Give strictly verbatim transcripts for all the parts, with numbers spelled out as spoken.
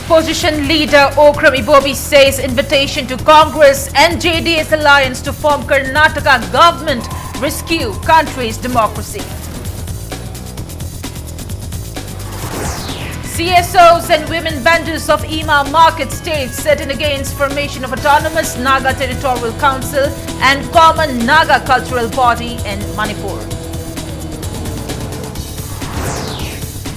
Opposition leader Okram Ibobi says invitation to Congress and J D S alliance to form Karnataka government rescue country's democracy. C S Os and women vendors of Ima market state set in against formation of Autonomous Naga Territorial Council and Common Naga Cultural Body in Manipur.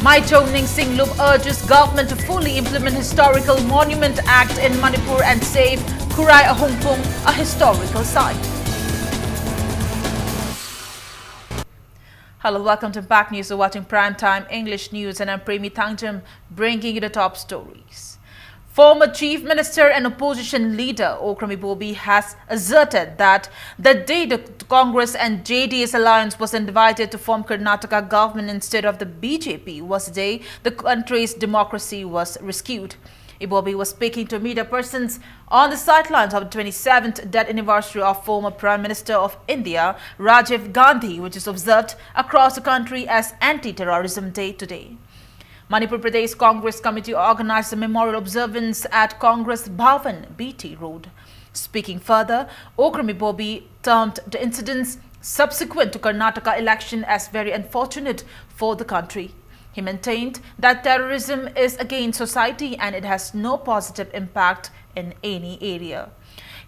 Maichong Ningsing Lup urges government to fully implement Historical Monument Act in Manipur and save Khurai Ahungpung, a historical site. Hello, welcome to Impact News. You're watching Prime Time English News, and I'm Premi Thangjam, bringing you the top stories. Former Chief Minister and opposition leader Okram Ibobi has asserted that the day the Congress and J D S alliance was invited to form Karnataka government instead of the B J P was the day the country's democracy was rescued. Ibobi was speaking to media persons on the sidelines of the twenty-seventh death anniversary of former Prime Minister of India, Rajiv Gandhi, which is observed across the country as Anti-Terrorism Day today. Manipur Pradesh Congress Committee organized a memorial observance at Congress Bhavan, B T Road. Speaking further, Okram Ibobi termed the incidents subsequent to Karnataka election as very unfortunate for the country. He maintained that terrorism is against society and it has no positive impact in any area.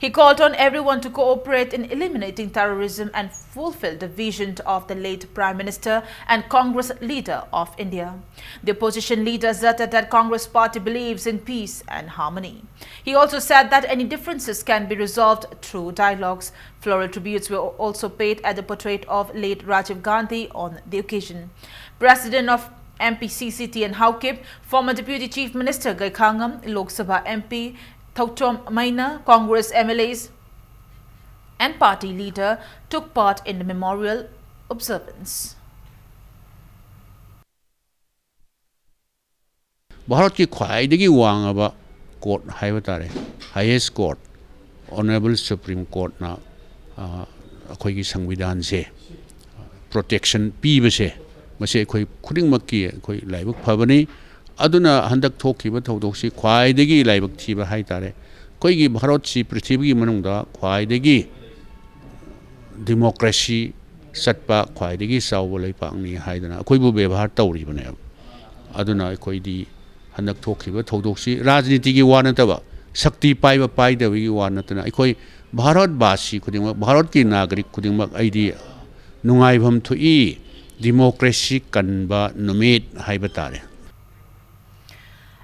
He called on everyone to cooperate in eliminating terrorism and fulfill the vision of the late Prime Minister and Congress leader of India. The opposition leader asserted that Congress party believes in peace and harmony. He also said that any differences can be resolved through dialogues. Floral tributes were also paid at the portrait of late Rajiv Gandhi on the occasion. President of M P C C T N Haokip, former Deputy Chief Minister Gai Khangam, Lok Sabha M P Thouchom Maina, Congress M L As, and party leader took part in the memorial observance. ꯚꯥꯔꯠꯀꯤ ꯈ꯭ꯋꯥꯏꯗꯒꯤ ꯋꯥꯡꯉꯕ court ꯍꯥꯏꯕ ꯇꯥꯔꯦ, ꯍꯥꯏꯌꯦꯁ court, honourable supreme ꯀꯣꯔꯠꯅ, ꯑ, ꯑꯩꯈꯣꯏꯒꯤ ꯁꯪꯕꯤꯙꯥꯟꯁꯦ protection ꯄꯤꯕꯁꯦ, ꯃꯁꯤ ꯑꯩꯈꯣꯏ ꯈꯨꯗꯤꯡꯃꯛꯀꯤ ꯑꯩꯈꯣꯏ ꯂꯥꯏꯕꯛ ꯐꯕꯅꯤ꯫ ꯑꯗꯨꯅ ꯍꯟꯗꯛ ꯊꯣꯛꯈꯤꯕ ꯊꯧꯗꯣꯛꯁꯤ ꯈ꯭ꯋꯥꯏꯗꯒꯤ ꯂꯥꯏꯕꯛ ꯊꯤꯕ ꯍꯥꯏ ꯇꯥꯔꯦ꯫ ꯑꯩꯈꯣꯏꯒꯤ ꯚꯥꯔꯠꯁꯤ ꯄ꯭ꯔꯤꯊꯤꯕꯤꯒꯤ ꯃꯅꯨꯡꯗ ꯈ꯭ꯋꯥꯏꯗꯒꯤ democracy ꯆꯠꯄ ꯈ꯭ꯋꯥꯏꯗꯒꯤ ꯆꯥꯎꯕ ꯂꯩꯄꯥꯛꯅꯤ ꯍꯥꯏꯗꯅ ꯑꯩꯈꯣꯏꯕꯨ ꯕꯦꯕꯥꯔ ꯇꯧꯔꯤꯕꯅꯦꯕ꯫ ꯑꯗꯨꯅ ꯑꯩꯈꯣꯏꯗꯤ ꯍꯟꯗꯛ ꯊꯣꯛꯈꯤꯕ ꯊꯧꯗꯣꯛꯁꯤ ꯔꯥꯖꯅꯤꯇꯤꯒꯤ ꯋꯥ ꯅꯠꯇꯕ, ꯁꯛꯇꯤ ꯄꯥꯏꯕ ꯄꯥꯏꯗꯕꯒꯤ ꯋꯥ ꯅꯠꯇꯅ, ꯑꯩꯈꯣꯏ ꯚꯥꯔꯠꯕꯥꯁꯤ ꯈꯨꯗꯤꯡꯃꯛ, ꯚꯥꯔꯠꯀꯤ ꯅꯥꯒꯔꯤꯛ ꯈꯨꯗꯤꯡꯃꯛ ꯑꯩꯗꯤ ꯅꯨꯡꯉꯥꯏꯐꯝ ꯊꯣꯛꯏ꯫ Democracy ꯀꯟꯕ ꯅꯨꯃꯤꯠ ꯍꯥꯏꯕ ꯇꯥꯔꯦ꯫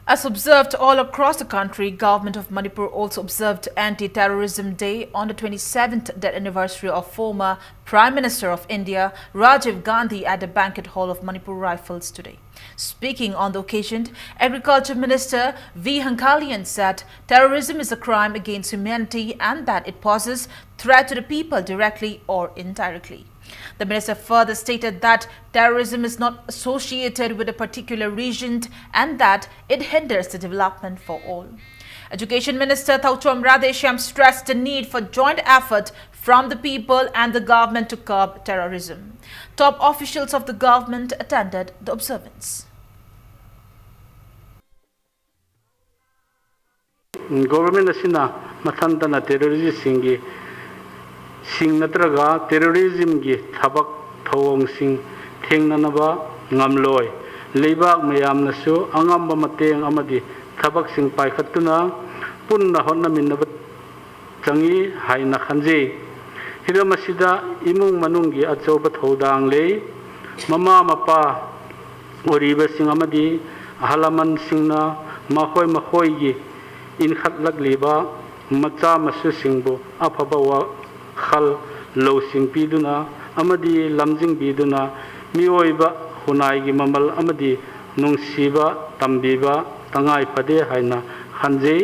As observed all across the country, Government of Manipur also observed Anti-Terrorism Day on the twenty-seventh death anniversary of former Prime Minister of India, Rajiv Gandhi, at the banquet hall of Manipur Rifles today. Speaking on the occasion, Agriculture Minister V Hangkalian said terrorism is a crime against humanity and that it poses threat to the people directly or indirectly. The minister further stated that terrorism is not associated with a particular region and that it hinders the development for all. Education Minister Thauchom Radheshyam stressed the need for joint effort from the people and the government to curb terrorism. Top officials of the government attended the observance. Government ꯑꯁꯤꯅ ꯃꯊꯟꯇꯅ ꯇꯦꯔꯣꯔꯤꯁꯁꯤꯡꯒꯤ ꯁꯤꯡ ꯅꯠꯇ꯭ꯔꯒ ꯇꯦꯔꯣꯔꯤꯖꯝꯒꯤ ꯊꯕꯛ ꯊꯧꯑꯣꯡꯁꯤꯡ ꯊꯦꯡꯅꯅꯕ ꯉꯝꯂꯣꯏ꯫ ꯂꯩꯕꯥꯛ ꯃꯌꯥꯝꯅꯁꯨ ꯑꯉꯝꯕ ꯃꯇꯦꯡ ꯑꯃꯗꯤ ꯊꯕꯛꯁꯤꯡ ꯄꯥꯏꯈꯠꯇꯨꯅ ꯄꯨꯟꯅ ꯍꯣꯠꯅꯃꯤꯟꯅꯕ ꯆꯪꯏ ꯍꯥꯏꯅ ꯈꯟꯖꯩ꯫ ꯍꯤꯔꯝ ꯑꯁꯤꯗ ꯏꯃꯨꯡ ꯃꯅꯨꯡꯒꯤ ꯑꯆꯧꯕ ꯊꯧꯗꯥꯡ ꯂꯩ꯫ ꯃꯃꯥ ꯃꯄꯥ ꯑꯣꯏꯔꯤꯕꯁꯤꯡ ꯑꯃꯗꯤ ꯑꯍꯜ ꯂꯃꯟꯁꯤꯡꯅ ꯃꯈꯣꯏ ꯃꯈꯣꯏꯒꯤ ꯏꯟꯈꯠꯂꯛꯂꯤꯕ ꯃꯆꯥ ꯃꯁꯨꯁꯤꯡꯕꯨ ꯑꯐꯕ ꯋꯥꯈꯜ ꯂꯧꯁꯤꯡ ꯄꯤꯗꯨꯅ ꯑꯃꯗꯤ ꯂꯝꯖꯤꯡꯕꯤꯗꯨꯅ ꯃꯤꯑꯣꯏꯕ ꯈꯨꯟꯅꯥꯏꯒꯤ ꯃꯃꯜ ꯑꯃꯗꯤ ꯅꯨꯡꯁꯤꯕ ꯇꯝꯕꯤꯕ ꯇꯉꯥꯏ ꯐꯗꯦ ꯍꯥꯏꯅ ꯈꯟꯖꯩ꯫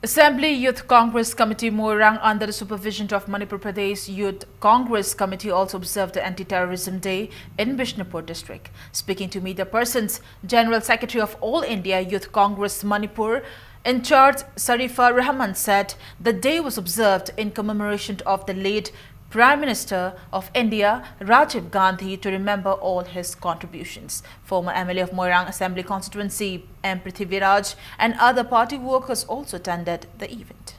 Assembly Youth Congress Committee Moirang, under the supervision of Manipur Pradesh Youth Congress Committee, also observed the Anti-Terrorism Day in Bishnupur district. Speaking to media persons, General Secretary of All India Youth Congress Manipur in charge Sarifa Rahman said the day was observed in commemoration of the late Prime Minister of India Rajiv Gandhi to remember all his contributions. Former M L A of Moirang Assembly Constituency M Prithviraj and other party workers also attended the event.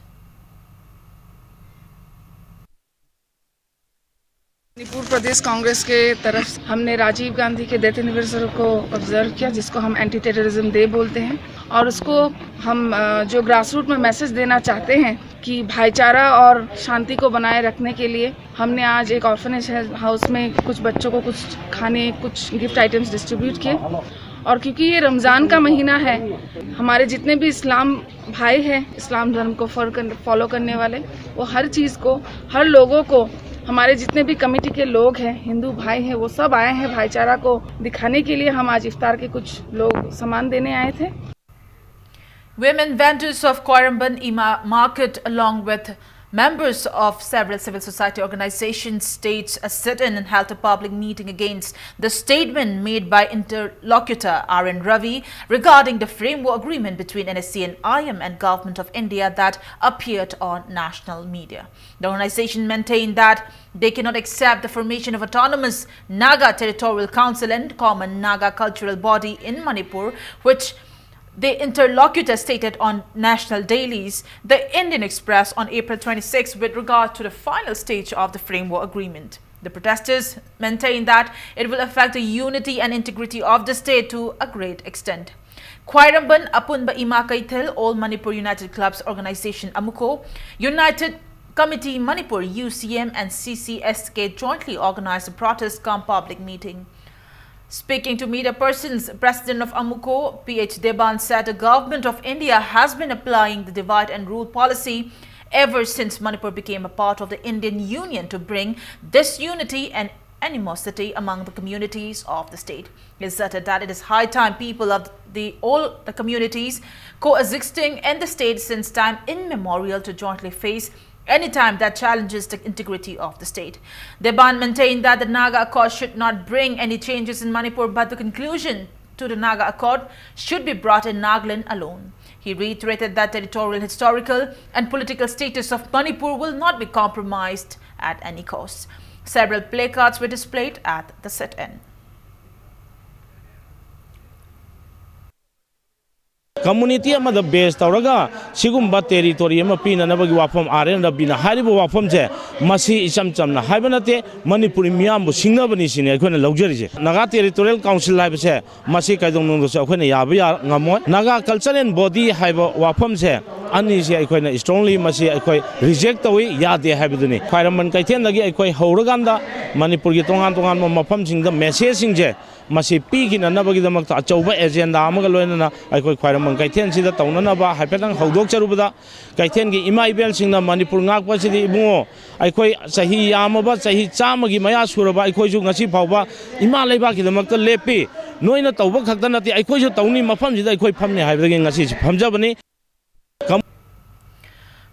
Manipur प्रदेश कांग्रेस के तरफ से हमने राजीव गांधी के death anniversary को observe किया, जिसको हम anti terrorism day बोलते हैं। और उसको हम जो ग्रासरूट में मैसेज देना चाहते हैं कि भाईचारा और शांति को बनाए रखने के लिए हमने आज एक ऑर्फनेज हाउस में कुछ बच्चों को कुछ खाने, कुछ गिफ्ट आइटम्स डिस्ट्रीब्यूट किए। और क्योंकि ये रमज़ान का महीना है, हमारे जितने भी इस्लाम भाई हैं, इस्लाम धर्म को फॉलो करने वाले, वो हर चीज़ को, हर लोगों को, हमारे जितने भी कमेटी के लोग हैं, हिंदू भाई हैं, वो सब आए हैं भाईचारा को दिखाने के लिए। हम आज इफ्तार के कुछ लोग सामान देने आए थे। Women vendors of Koiramban Ima market, along with members of several civil society organizations, staged a sit-in and held a public meeting against the statement made by interlocutor R N Ravi regarding the framework agreement between N S C N I M and Government of India that appeared on national media. The organization maintained that they cannot accept the formation of Autonomous Naga Territorial Council and Common Naga Cultural Body in Manipur, which the interlocutor stated on national dailies, the Indian Express, on April twenty-sixth with regard to the final stage of the framework agreement. The protesters maintain that it will affect the unity and integrity of the state to a great extent. Khwairamband Apunba Ima Kaithel, All Manipur United Clubs Organization, AMUCO, United Committee Manipur, U C M, and C C S K jointly organized a protest cum public meeting. Speaking to media persons, President of AMUCO, P H Deban, said the Government of India has been applying the divide and rule policy ever since Manipur became a part of the Indian Union to bring disunity and animosity among the communities of the state. He asserted that it is high time people of the all the communities coexisting in the state since time immemorial to jointly face any time that challenges the integrity of the state. Deban maintained that the Naga Accord should not bring any changes in Manipur, but the conclusion to the Naga Accord should be brought in Nagaland alone. He reiterated that territorial, historical, and political status of Manipur will not be compromised at any cost. Several placards were displayed at the sit-in. Community ꯑꯃꯗ ꯕꯦꯖ ꯇꯧꯔꯒ ꯁꯤꯒꯨꯝꯕ territory ꯑꯃ ꯄꯤꯅꯅꯕꯒꯤ ꯋꯥꯐꯝ R and ꯔꯕꯤꯅ ꯍꯥꯏꯔꯤꯕ ꯋꯥꯐꯝꯁꯦ, ꯃꯁꯤ ꯏꯆꯝ ꯆꯝꯅ ꯍꯥꯏꯕ ꯅꯠꯇꯦ, ꯃꯅꯤꯄꯨꯔꯤ ꯃꯤꯌꯥꯝꯕꯨ ꯁꯤꯡꯅꯕꯅꯤ ꯁꯤꯅꯤ ꯑꯩꯈꯣꯏꯅ ꯂꯧꯖꯔꯤꯁꯦ꯫ ꯅꯥꯒꯥ ꯇꯦꯔꯤꯇꯣꯔꯤꯌꯦꯜ ꯀꯥꯎꯟꯁꯤꯜ ꯍꯥꯏꯕꯁꯦ ꯃꯁꯤ ꯀꯩꯗꯧꯅꯨꯡꯗꯁꯨ ꯑꯩꯈꯣꯏꯅ ꯌꯥꯕ ꯌꯥ-, ꯉꯝꯃꯣꯏ꯫ ꯅꯥꯒꯥ ꯀꯜꯆꯔ ꯑꯦꯟ ꯕꯣꯗꯤ ꯍꯥꯏꯕ ꯋꯥꯐꯝꯁꯦ ꯑꯅꯤꯁꯦ ꯑꯩꯈꯣꯏꯅ ꯏꯁꯇ꯭ꯔꯣꯡꯂꯤ ꯃꯁꯤ ꯑꯩꯈꯣꯏ ꯔꯤꯖꯦꯛ ꯇꯧꯏ, ꯌꯥꯗꯦ ꯍꯥꯏꯕꯗꯨꯅꯤ꯫ ꯈ꯭ꯋꯥꯏꯔꯝꯕꯟ ꯀꯩꯊꯦꯜꯗꯒꯤ ꯑꯩꯈꯣꯏ ꯍꯧꯔꯀꯥꯟꯗ ꯃꯅꯤꯄꯨꯔꯒꯤ ꯇꯣꯉꯥꯟ ꯇꯣꯉꯥꯟꯕ ꯃꯐꯝꯁꯤꯡꯗ ꯃꯦꯁꯦꯖꯁꯤꯡꯁꯦ ꯃꯁꯤ ꯄꯤꯈꯤꯅꯅꯕꯒꯤꯗꯃꯛꯇ ꯑꯆꯧꯕ ꯑꯦꯖꯦꯟꯗꯥ ꯑꯃꯒ ꯂꯣꯏꯅꯅ ꯑꯩꯈꯣꯏ ꯈ꯭ꯋꯥꯏꯔꯝꯕꯟ ꯀꯩꯊꯦꯜꯁꯤꯗ ꯇꯧꯅꯅꯕ ꯍꯥꯏꯐꯦꯠꯇꯪ ꯍꯧꯗꯣꯛꯆꯔꯨꯕꯗ, ꯀꯩꯊꯦꯜꯒꯤ ꯏꯃꯥ ꯏꯕꯦꯜꯁꯤꯡꯅ ꯃꯅꯤꯄꯨꯔ ꯉꯥꯛꯄꯁꯤꯗꯤ, ꯏꯕꯨꯡꯉꯣ, ꯑꯩꯈꯣꯏ ꯆꯍꯤ ꯌꯥꯝꯃꯕ, ꯆꯍꯤ ꯆꯥꯝꯃꯒꯤ ꯃꯌꯥ ꯁꯨꯔꯕ ꯑꯩꯈꯣꯏꯁꯨ ꯉꯁꯤ ꯐꯥꯎꯕ ꯏꯃꯥ ꯂꯩꯕꯥꯛꯀꯤꯗꯃꯛꯇ ꯂꯦꯞꯄꯤ꯫ ꯅꯣꯏꯅ ꯇꯧꯕ ꯈꯛꯇ ꯅꯠꯇꯦ, ꯑꯩꯈꯣꯏꯁꯨ ꯇꯧꯅꯤ, ꯃꯐꯝꯁꯤꯗ ꯑꯩꯈꯣꯏ ꯐꯝꯅꯤ ꯍꯥꯏꯕꯗꯒꯤ ꯉꯁꯤꯁꯤ ꯐꯝꯖꯕꯅꯤ꯫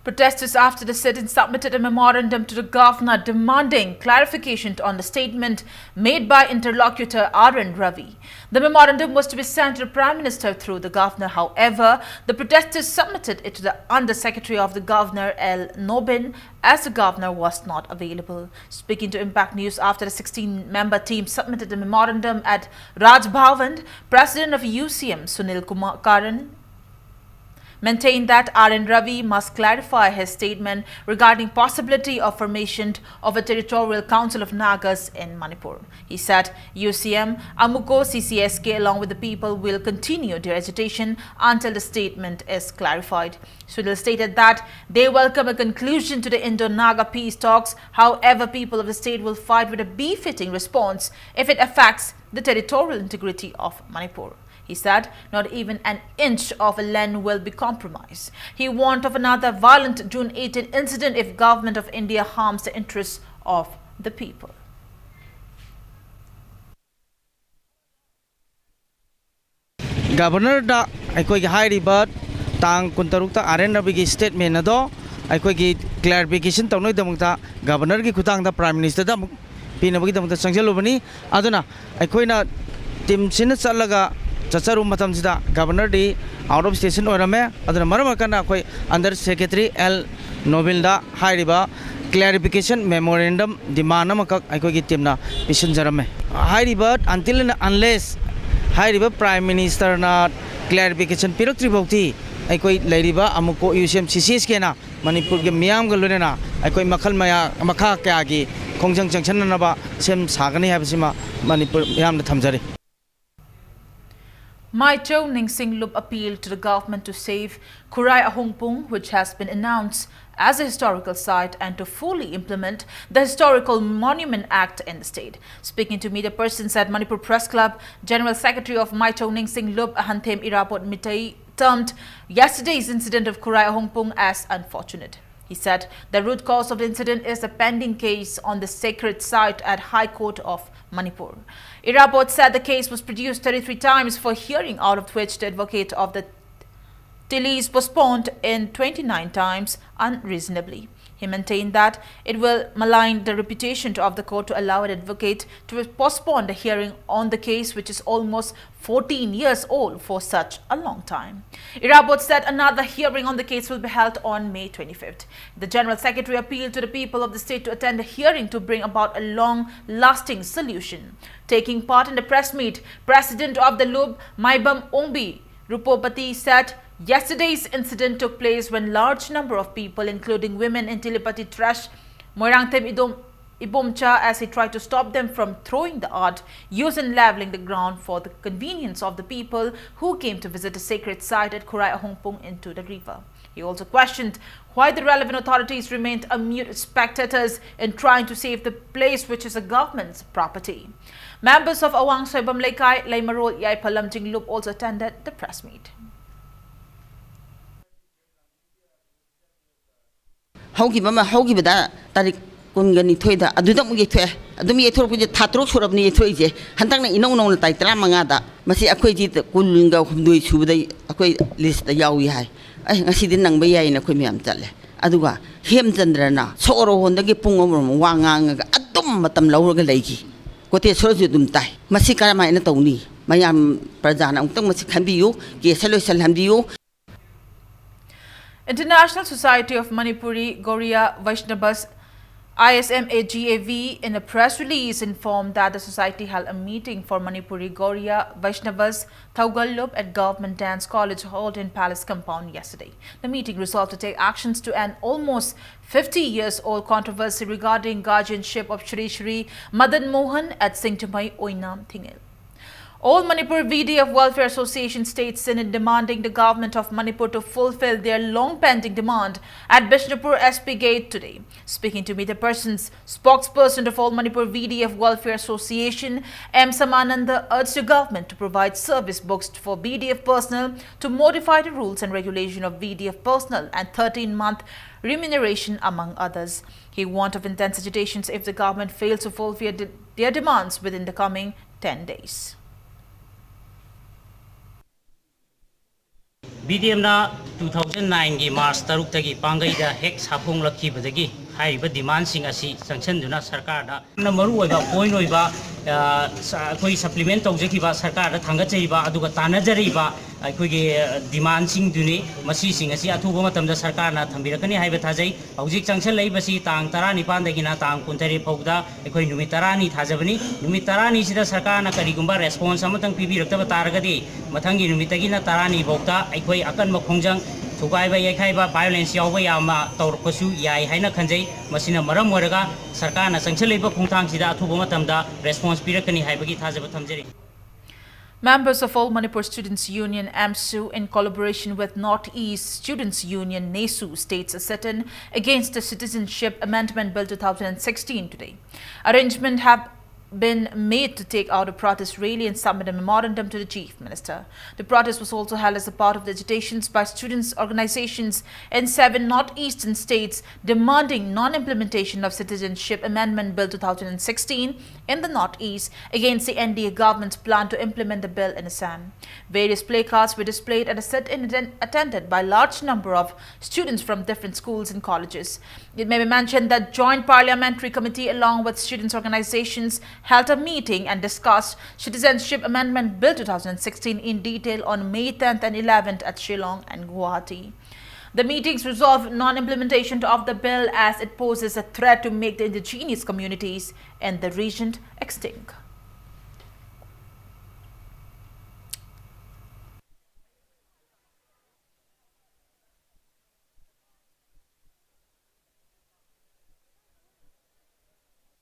Protesters after the sit-in submitted a memorandum to the governor demanding clarification on the statement made by interlocutor R N Ravi. The memorandum was to be sent to the Prime Minister through the governor. However, the protesters submitted it to the Undersecretary of the governor, L Nobin, as the governor was not available. Speaking to Impact News after the sixteen-member team submitted a memorandum at Raj Bhavan, President of U C M, Sunil Kumar Karan, maintained that R N Ravi must clarify his statement regarding possibility of formation of a territorial council of Nagas in Manipur. He said U C M, AMUCO, C C S K along with the people will continue their agitation until the statement is clarified. Sunil stated that they welcome a conclusion to the Indo-Naga peace talks. However, people of the state will fight with a befitting response if it affects the territorial integrity of Manipur. He said not even an inch of land will be compromised. He warned of another violent June eighteen incident if Government of India harms the interests of the people. ꯒꯕꯔꯅꯔꯗ ꯑꯩꯈꯣꯏꯒꯤ ꯍꯥꯏꯔꯤꯕ ꯇꯥꯡ ꯀꯨꯟꯇꯔꯨꯛꯇ R and ꯔꯕꯤꯒꯤ statement ꯑꯗꯣ ꯑꯩꯈꯣꯏꯒꯤ clarification ꯇꯧꯅꯕꯒꯤꯗꯃꯛꯇ ꯒꯕꯔꯅꯔꯒꯤ ꯈꯨꯠꯊꯥꯡꯗ prime ꯃꯤꯅꯤꯁꯇꯔꯗ ꯑꯃꯨꯛ ꯄꯤꯅꯕꯒꯤꯗꯃꯛꯇ ꯆꯪꯁꯤꯜꯂꯨꯕꯅꯤ꯫ ꯑꯗꯨꯅ ꯑꯩꯈꯣꯏꯅ ꯇꯤꯝꯁꯤꯅ ꯆꯠꯂꯒ ꯆꯠꯆꯔꯨꯕ ꯃꯇꯝꯁꯤꯗ ꯒꯕꯔꯅꯔꯗꯤ ꯑꯥꯎꯠ ꯑꯣꯐ ꯁ꯭ꯇꯦꯁꯟ ꯑꯣꯏꯔꯝꯃꯦ꯫ ꯑꯗꯨꯅ ꯃꯔꯝ ꯑꯣꯏꯔꯀꯥꯟꯗ ꯑꯩꯈꯣꯏ ꯑꯟꯗꯔ ꯁꯦꯀ꯭ꯔꯦꯇꯔꯤ ꯑꯦꯜ ꯅꯣꯕꯤꯜꯗ ꯍꯥꯏꯔꯤꯕ Clarification memorandum demand ꯑꯃꯈꯛ ꯑꯩꯈꯣꯏꯒꯤ ꯇꯤꯝꯅ ꯄꯤꯁꯤꯟꯖꯔꯝꯃꯦ꯫ ꯍꯥꯏꯔꯤꯕ until and unless ꯍꯥꯏꯔꯤꯕ Prime Ministerꯅ clarification ꯄꯤꯔꯛꯇ꯭ꯔꯤ ꯐꯥꯎꯗꯤ ꯑꯩꯈꯣꯏ ꯂꯩꯔꯤꯕ ꯑꯃꯨꯀꯣ ꯌꯨ ꯁꯤ ꯑꯦꯝ ꯁꯤ ꯁꯤ ꯑꯦꯁ ꯀꯦꯅ ꯃꯅꯤꯄꯨꯔꯒꯤ ꯃꯤꯌꯥꯝꯒ ꯂꯣꯏꯅꯅ ꯑꯩꯈꯣꯏ ꯃꯈꯜ ꯃꯌꯥ ꯃꯈꯥ ꯀꯌꯥꯒꯤ ꯈꯣꯡꯖꯪ ꯆꯪꯁꯤꯟꯅꯅꯕ ꯁꯦꯝ ꯁꯥꯒꯅꯤ ꯍꯥꯏꯕꯁꯤꯃ ꯃꯅꯤꯄꯨꯔ ꯃꯤꯌꯥꯝꯗ ꯊꯝꯖꯔꯤ꯫ Maicho Ningsing Lup appealed to the government to save Khurai Ahungpung, which has been announced as a historical site, and to fully implement the Historical Monument Act in the state. Speaking to media persons at Manipur Press Club, General Secretary of Maicho Ningsing Lup, Ahanthem Irabot Mitei, termed yesterday's incident of Khurai Ahungpung as unfortunate. He said the root cause of the incident is a pending case on the sacred site at High Court of Manipur. Irabot said the case was produced thirty-three times for hearing, out of which the advocate of the Tilis postponed in twenty-nine times unreasonably. He maintained that it will malign the reputation of the court to allow an advocate to postpone the hearing on the case, which is almost fourteen years old, for such a long time. Irabot said another hearing on the case will be held on May twenty-fifth. The General Secretary appealed to the people of the state to attend the hearing to bring about a long-lasting solution. Taking part in the press meet, President of the Lup, Maibam Ongbi Rupopati, said yesterday's incident took place when large number of people, including women in Tilipati Trash, Moirangthem Idom Ibomcha, as he tried to stop them from throwing the art used in leveling the ground for the convenience of the people who came to visit the sacred site at Khurai Ahungpung into the river. He also questioned why the relevant authorities remained a mute spectators in trying to save the place, which is a government's property. Members of Awang Soibam Leikai, Leimarol, Yaiphalam Jinglup also attended the press meet. ꯍꯧꯈꯤꯕ ꯑꯃ ꯍꯧꯈꯤꯕꯗ ꯇꯥꯔꯤꯛ ꯀꯨꯟꯒ ꯅꯤꯊꯣꯏꯗ ꯑꯗꯨꯗ ꯑꯃꯨꯛ ꯌꯩꯊꯣꯛꯑꯦ꯫ ꯑꯗꯨꯝ ꯌꯩꯊꯣꯔꯛꯄꯁꯦ ꯊꯥ ꯇꯔꯨꯛ ꯁꯨꯔꯕꯅꯤ ꯌꯩꯊꯣꯔꯛꯏꯁꯦ꯫ ꯍꯟꯗꯛꯅ ꯏꯅꯧ ꯅꯧꯅ ꯇꯥꯔꯤꯛ ꯇꯔꯥꯃꯉꯥꯗ꯫ ꯃꯁꯤ ꯑꯩꯈꯣꯏꯁꯤ ꯀꯨꯟꯒ ꯍꯨꯝꯗꯣꯏ ꯁꯨꯕꯗ ꯑꯩꯈꯣꯏ ꯂꯤꯁꯇ ꯌꯥꯎꯏ ꯍꯥꯏ꯫ ꯑꯩ ꯉꯁꯤꯗꯤ ꯅꯪꯕ ꯌꯥꯏꯅ ꯑꯩꯈꯣꯏ ꯃꯌꯥꯝ ꯆꯠꯂꯦ꯫ ꯑꯗꯨꯒ ꯍꯦꯝꯆꯟꯗ꯭ꯔꯅ ꯁꯣꯔꯣ ꯍꯣꯟꯗꯒꯤ ꯄꯨꯡ ꯑꯃꯔꯣꯝ ꯋꯥ ꯉꯥꯡꯉꯒ ꯑꯗꯨꯝ ꯃꯇꯝ ꯂꯧꯔꯒ ꯂꯩꯈꯤ꯫ ꯀꯣꯇꯦꯁꯣꯔꯁꯨ ꯑꯗꯨꯝ ꯇꯥꯏ꯫ ꯃꯁꯤ ꯀꯔꯝꯍꯥꯏꯅ ꯇꯧꯅꯤ? ꯃꯌꯥꯝ ꯄ꯭ꯔꯖꯥꯅ ꯑꯃꯨꯛꯇꯪ ꯃꯁꯤ ꯈꯟꯕꯤꯌꯨ, ꯀꯦꯁꯁꯦ ꯂꯣꯏꯁꯤꯜꯍꯟꯕꯤꯌꯨ꯫ International Society of Manipuri Gauriya Vaishnavas I S M A G A V, in a press release, informed that the society held a meeting for Manipuri Gaudiya Vaishnavas Thaugallup at Government Dance College Hall in Palace compound yesterday. The meeting resolved to take actions to end almost fifty years old controversy regarding guardianship of Shri Shri Madan Mohan at Singtamai Oinam Thingel. All Manipur V D F Welfare Association states Synod demanding the government of Manipur to fulfill their long-pending demand at Bishnupur S P Gate today. Speaking to media persons, spokesperson of All Manipur V D F Welfare Association, M Samananda, urged the government to provide service books for V D F personnel, to modify the rules and regulation of V D F personnel and thirteen-month remuneration, among others. He warned of intense agitations if the government fails to fulfill de-, their demands within the coming ten days. B D ꯑꯦꯝꯅ two thousand ꯅꯥꯏꯟꯒꯤ March ꯇꯔꯨꯛꯇꯒꯤ ꯄꯥꯡꯒꯩꯗ ꯍꯦꯛ ꯁꯥꯐꯣꯡꯂꯛꯈꯤꯕꯗꯒꯤ ꯍꯥꯏꯔꯤꯕ ꯗꯤꯃꯥꯟꯁꯤꯡ ꯑꯁꯤ ꯆꯪꯁꯤꯟꯗꯨꯅ ꯁꯔꯀꯥꯔꯗ ꯌꯥꯝꯅ ꯃꯔꯨꯑꯣꯏꯕ ꯄꯣꯏꯟ ꯑꯣꯏꯕ, ꯑ, ꯁ-, ꯑꯩꯈꯣꯏ ꯁꯄ꯭ꯂꯤꯃꯦꯟ ꯇꯧꯖꯈꯤꯕ, ꯁꯔꯀꯥꯔꯗ ꯊꯥꯡꯒꯠꯆꯔꯤꯕ ꯑꯗꯨꯒ ꯇꯥꯟꯅꯖꯔꯤꯕ ꯑꯩꯈꯣꯏꯒꯤ, ꯑ, ꯗꯤꯃꯥꯟꯁꯤꯡꯗꯨꯅꯤ꯫ ꯃꯁꯤꯁꯤꯡ ꯑꯁꯤ ꯑꯊꯨꯕ ꯃꯇꯝꯗ ꯁꯔꯀꯥꯔꯅ ꯊꯝꯕꯤꯔꯛꯀꯅꯤ ꯍꯥꯏꯕ ꯊꯥꯖꯩ꯫ ꯍꯧꯖꯤꯛ ꯆꯪꯁꯤꯜꯂꯛꯏꯕꯁꯤ ꯇꯥꯡ ꯇꯔꯥꯅꯤꯄꯥꯟꯗꯒꯤꯅ ꯇꯥꯡ ꯀꯨꯟꯇꯔꯦꯠ ꯐꯥꯎꯕꯗ ꯑꯩꯈꯣꯏ ꯅꯨꯃꯤꯠ ꯇꯔꯥꯅꯤ ꯊꯥꯖꯕꯅꯤ꯫ ꯅꯨꯃꯤꯠ ꯇꯔꯥꯅꯤꯁꯤꯗ ꯁꯔꯀꯥꯔꯅ ꯀꯔꯤꯒꯨꯝꯕ ꯔꯦꯁꯄꯣꯟꯁ ꯑꯃꯇꯪ ꯄꯤꯕꯤꯔꯛꯇꯕ ꯇꯥꯔꯒꯗꯤ, ꯃꯊꯪꯒꯤ ꯅꯨꯃꯤꯠꯇꯒꯤꯅ ꯇꯔꯥꯅꯤ ꯐꯥꯎꯗ ꯑꯩꯈꯣꯏ ꯑꯀꯟꯕ ꯈꯣꯡꯖꯪ, ꯊꯨꯒꯥꯏꯕ ꯌꯩꯈꯥꯏꯕ, ꯚꯥꯏꯑꯣꯂꯦꯟꯁ ꯌꯥꯎꯕ ꯌꯥꯝꯅ ꯇꯧꯔꯛꯄꯁꯨ ꯌꯥꯏ ꯍꯥꯏꯅ ꯈꯟꯖꯩ꯫ ꯃꯁꯤꯅ ꯃꯔꯝ ꯑꯣꯏꯔꯒ ꯁꯔꯀꯥꯔꯅ ꯆꯪꯁꯤꯜꯂꯛꯏꯕ ꯈꯣꯡꯊꯥꯡꯁꯤꯗ ꯑꯊꯨꯕ ꯃꯇꯝꯗ ꯔꯦꯁꯄꯣꯟꯁ ꯄꯤꯔꯛꯀꯅꯤ ꯍꯥꯏꯕꯒꯤ ꯊꯥꯖꯕ ꯊꯝꯖꯔꯤ꯫ Members of All Manipur Students Union, AMSU, in collaboration with Northeast Students Union, NESU, states a sit-in against the Citizenship Amendment Bill two thousand sixteen today. Arrangement have been made to take out a protest rally and submit a memorandum to the Chief Minister. The protest was also held as a part of the agitations by students' organizations in seven northeastern states demanding non-implementation of Citizenship Amendment Bill two thousand sixteen in the Northeast against the N D A government's plan to implement the bill in Assam. Various placards were displayed at a sit-in atten-, attended by a large number of students from different schools and colleges. It may be mentioned that Joint Parliamentary Committee, along with students' organizations, held a meeting and discussed Citizenship Amendment Bill two thousand sixteen in detail on May tenth and eleventh at Shillong and Guwahati. The meetings resolved non-implementation of the bill as it poses a threat to make the indigenous communities in the region extinct.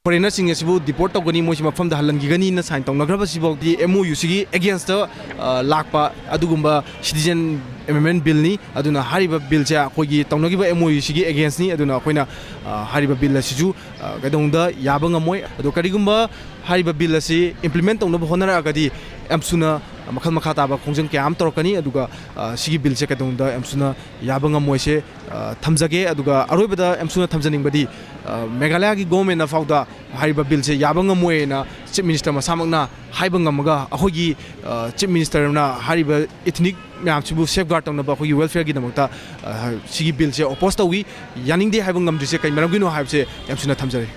ꯐꯣꯔꯦꯅꯔꯁꯤꯡ ꯑꯁꯤꯕꯨ ꯗꯤꯄꯣꯔꯠ ꯇꯧꯒꯅꯤ, ꯃꯣꯏꯁꯤ ꯃꯐꯝꯗ ꯍꯜꯍꯟꯈꯤꯒꯅꯤꯅ sign ꯇꯧꯅꯈ꯭ꯔꯕꯁꯤꯐꯥꯎꯗꯤ M O ꯌꯨꯁꯤꯒꯤ against ꯂꯥꯛꯄ ꯑꯗꯨꯒꯨꯝꯕ citizen ꯑꯦꯃꯦꯟꯃꯦꯟ ꯕꯤꯜꯅꯤ꯫ ꯑꯗꯨꯅ ꯍꯥꯏꯔꯤꯕ ꯕꯤꯜꯁꯦ ꯑꯩꯈꯣꯏꯒꯤ ꯇꯧꯅꯈꯤꯕ M O ꯌꯨꯁꯤꯒꯤ ꯑꯦꯒꯦꯟꯁꯅꯤ꯫ ꯑꯗꯨꯅ ꯑꯩꯈꯣꯏꯅ ꯍꯥꯏꯔꯤꯕ ꯕꯤꯜ ꯑꯁꯤꯁꯨ ꯀꯩꯗꯧꯅꯨꯡꯗ ꯌꯥꯕ ꯉꯝꯃꯣꯏ꯫ ꯑꯗꯣ ꯀꯔꯤꯒꯨꯝꯕ ꯍꯥꯏꯔꯤꯕ ꯕꯤꯜ ꯑꯁꯤ ꯏꯝꯄ꯭ꯂꯤꯃꯦꯟ ꯇꯧꯅꯕ ꯍꯣꯠꯅꯔꯛꯑꯒꯗꯤ ꯑꯦꯝꯁꯨꯅ ꯃꯈꯜ ꯃꯈꯥ ꯇꯥꯕ ꯈꯣꯡꯖꯪ ꯀꯌꯥ ꯑꯃ ꯇꯧꯔꯛꯀꯅꯤ꯫ ꯑꯗꯨꯒ ꯁꯤꯒꯤ ꯕꯤꯜꯁꯦ ꯀꯩꯗꯧꯅꯨꯡꯗ ꯑꯦꯝꯁꯨꯅ ꯌꯥꯕ ꯉꯝꯃꯣꯏꯁꯦ ꯊꯝꯖꯒꯦ꯫ ꯑꯗꯨꯒ ꯑꯔꯣꯏꯕꯗ ꯑꯦꯝꯁꯨꯅ ꯊꯝꯖꯅꯤꯡꯕꯗꯤ ꯃꯦꯘꯥꯂꯌꯥꯒꯤ ꯒꯣꯔꯃꯦꯟꯅ ꯐꯥꯎꯗ ꯍꯥꯏꯔꯤꯕ ꯕꯤꯜꯁꯦ ꯌꯥꯕ ꯉꯝꯃꯣꯏꯅ ꯆꯤꯐ ꯃꯤꯅꯤꯁꯇꯔ ꯃꯁꯥꯃꯛꯅ ꯍꯥꯏꯕ ꯉꯝꯃꯒ ꯑꯩꯈꯣꯏꯒꯤ ꯆꯤꯐ ꯃꯤꯅꯤꯁꯇꯔꯅ ꯍꯥꯏꯔꯤꯕ ꯏꯊꯅꯤꯛ ꯃꯌꯥꯝꯁꯤꯕꯨ ꯁꯦꯐꯒꯥꯔꯗ ꯇꯧꯅꯕ ꯑꯩꯈꯣꯏꯒꯤ ꯋꯦꯜꯐꯤꯌꯔꯒꯤꯗꯃꯛꯇ ꯁꯤꯒꯤ ꯕꯤꯜꯁꯦ ꯑꯣꯄꯣꯖ ꯇꯧꯏ꯫ ꯌꯥꯅꯤꯡꯗꯦ ꯍꯥꯏꯕ ꯉꯝꯗ꯭ꯔꯤꯁꯦ ꯀꯩ ꯃꯔꯝꯒꯤꯅꯣ ꯍꯥꯏꯕꯁꯦ ꯑꯦꯝꯁꯨꯅ ꯊꯝꯖꯔꯤ꯫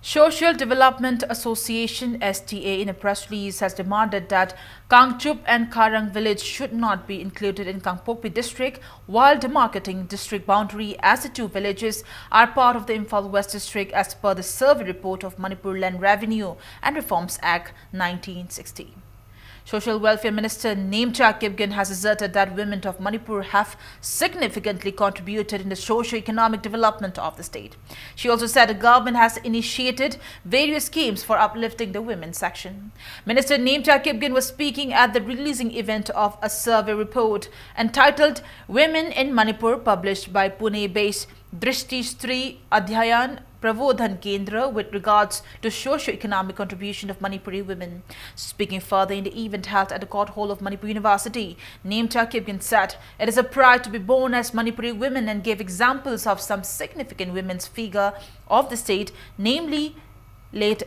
Social Development Association, S D A, in a press release, has demanded that Kangchup and Kharang village should not be included in Kangpokpi district while demarcating district boundary, as the two villages are part of the Imphal West district as per the survey report of Manipur Land Revenue and Reforms Act nineteen sixty. Social Welfare Minister Nemcha Kipgen has asserted that women of Manipur have significantly contributed in the socio-economic development of the state. She also said the government has initiated various schemes for uplifting the women section. Minister Nemcha Kipgen was speaking at the releasing event of a survey report entitled Women in Manipur, published by Pune-based Drishti Stree Adhyayan Prabodhan Kendra with regards to socio-economic contribution of Manipuri women. Speaking further in the event held at the Court Hall of Manipur University, Nemcha Kipgen said it is a pride to be born as Manipuri women and gave examples of some significant women's figure of the state, namely late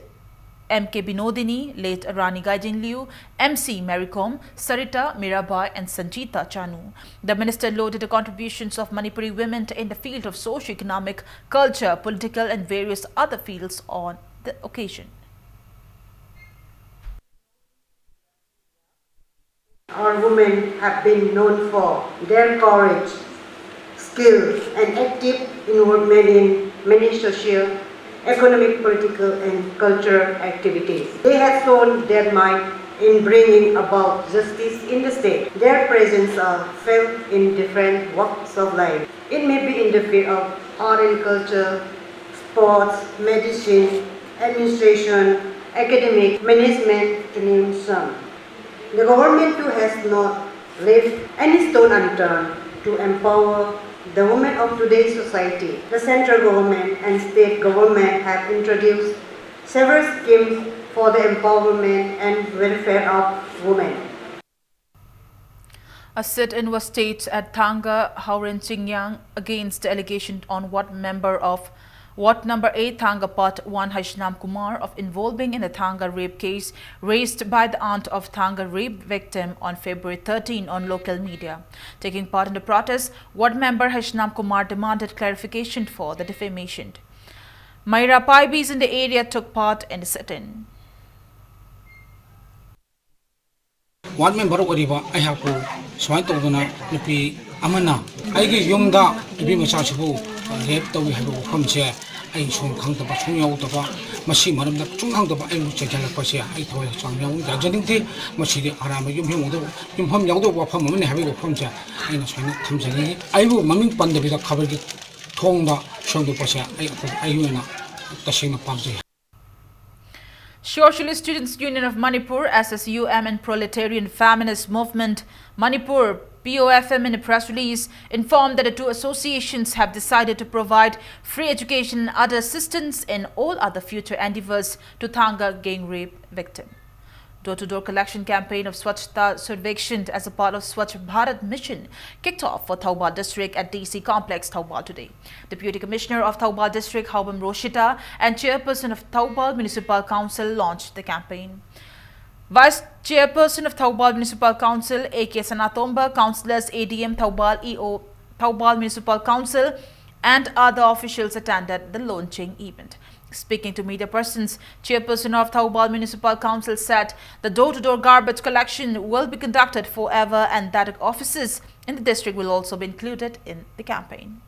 M K Binodini, late Rani Gaidinliu, M C Mary Kom, Sarita Mirabai, and Sanjita Chanu. The minister lauded the contributions of Manipuri women in the field of socio-economic, culture, political, and various other fields on the occasion. Our women have been known for their courage, skill, and active involvement in many social, economic, political, and cultural activities. They have shown their might in bringing about justice in the state. Their presence are felt in different walks of life. It may be in the field of art and culture, sports, medicine, administration, academic, management, to name some. The government too has not left any stone unturned to empower the women of today's society. The central government and state government have introduced several schemes for the empowerment and welfare of women. A sit-in was staged at Thanga Hauren Chingyang against the allegation on Ward member of Ward number eight Thanga Part one Haishnam Kumar of involving in the Thanga rape case raised by the aunt of Thanga rape victim on February thirteen on local media. Taking part in the protest, Ward member Haishnam Kumar demanded clarification for the defamation. Maira Paibis in the area took part in the sit-in. Ward member ꯑꯣꯏꯔꯤꯕ ꯑꯩꯍꯥꯛꯄꯨ ꯁꯨꯃꯥꯏꯅ ꯇꯧꯗꯅ ꯅꯨꯄꯤ ꯑꯃꯅ ꯑꯩꯒꯤ ꯌꯨꯝꯗ ꯅꯨꯄꯤ ꯃꯆꯥꯁꯤꯕꯨ rape ꯇꯧꯏ ꯍꯥꯏꯕ ꯋꯥꯐꯝꯁꯦ ꯑꯩ ꯁꯨꯝ ꯈꯪꯗꯕ ꯁꯨꯝ ꯌꯥꯎꯗꯕ, ꯃꯁꯤ ꯃꯔꯝꯗ ꯁꯨꯝ ꯈꯪꯗꯕ ꯑꯩꯕꯨ ꯆꯩꯁꯤꯜꯂꯛꯄꯁꯦ ꯑꯩ ꯊꯋꯥꯏ ꯍꯛꯆꯥꯡ ꯌꯥꯎ ꯌꯥꯖꯅꯤꯡꯗꯦ꯫ ꯃꯁꯤꯗꯤ ꯑꯔꯥꯟꯕ ꯌꯨꯝꯐꯝ ꯌꯥꯎꯗꯕ, ꯌꯨꯝꯐꯝ ꯌꯥꯎꯗꯕ ꯋꯥꯐꯝ ꯑꯃꯅꯤ ꯍꯥꯏꯕꯒꯤ ꯋꯥꯐꯝꯁꯦ ꯑꯩꯅ ꯁꯨꯃꯥꯏꯅ ꯊꯝꯖꯅꯤꯡꯉꯤ꯫ ꯑꯩꯕꯨ ꯃꯃꯤꯡ ꯄꯟꯗꯕꯤꯗ ꯈꯕꯔꯒꯤ ꯊꯣꯡꯗ ꯁꯟꯗꯣꯛꯄꯁꯦ ꯑꯩ ꯑꯩꯈꯣꯏ ꯑꯩꯒꯤ ꯑꯣꯏꯅ ꯇꯁꯦꯡꯅ ꯄꯥꯝꯖꯩ꯫ Socialist Students Union of Manipur, S S U M, and Proletarian Feminist Movement Manipur, P O F M, in a press release, informed that the two associations have decided to provide free education and other assistance in all other future endeavors to Thanga gang rape victim. Door-to-door collection campaign of Swachhata Survekshan as a part of Swachh Bharat Mission kicked off for Thoubal District at D C Complex, Thoubal today. Deputy Commissioner of Thoubal District, Haobam Roshita, and Chairperson of Thoubal Municipal Council launched the campaign. Vice Chairperson of Thoubal Municipal Council, A K Sanatomba, Councillors, A D M Thoubal, E O Thoubal Municipal Council, and other officials attended the launching event. Speaking to media persons, chairperson of Thoubal Municipal Council said the door-to-door garbage collection will be conducted forever and that offices in the district will also be included in the campaign.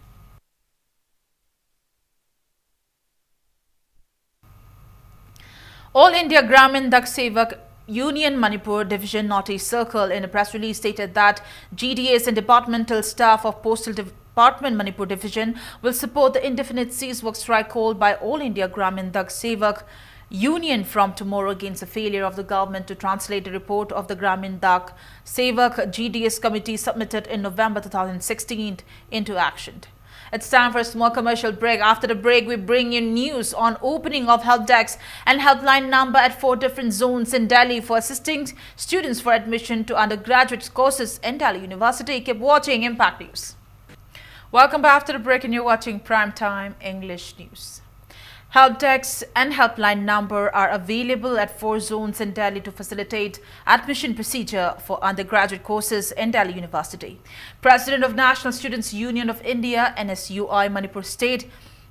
All India Gramin Dak Sevak Union Manipur Division Northeast Circle in a press release stated that G D S and departmental staff of Postal Department Manipur Division will support the indefinite cease work strike called by All India Gramin Dak Sevak Union from tomorrow against the failure of the government to translate the report of the Gramin Dak Sevak G D S committee submitted in November two thousand sixteen into action. It's time for a small commercial break. After the break, we bring you news on opening of help desks and helpline number at four different zones in Delhi for assisting students for admission to undergraduate courses in Delhi University. Keep watching Impact News. Welcome back after the break, and you're watching Prime Time English News. Help desks and helpline number are available at four zones in Delhi to facilitate admission procedure for undergraduate courses in Delhi University. President of National Students Union of India, N S U I, Manipur State,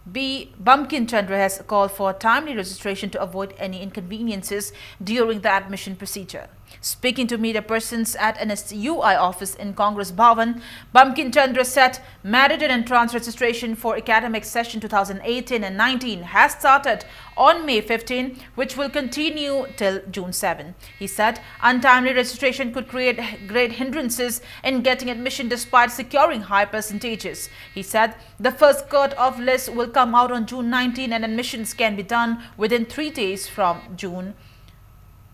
B Bamkin Chandra has called for timely registration to avoid any inconveniences during the admission procedure. Speaking to media persons at N S U I office in Congress Bhavan, Bamkin Chandra said merit and entrance registration for academic session two thousand eighteen and nineteen has started on May fifteen, which will continue till June seven. He said untimely registration could create great hindrances in getting admission despite securing high percentages. He said the first cut-off list will come out on June nineteen and admissions can be done within three days from June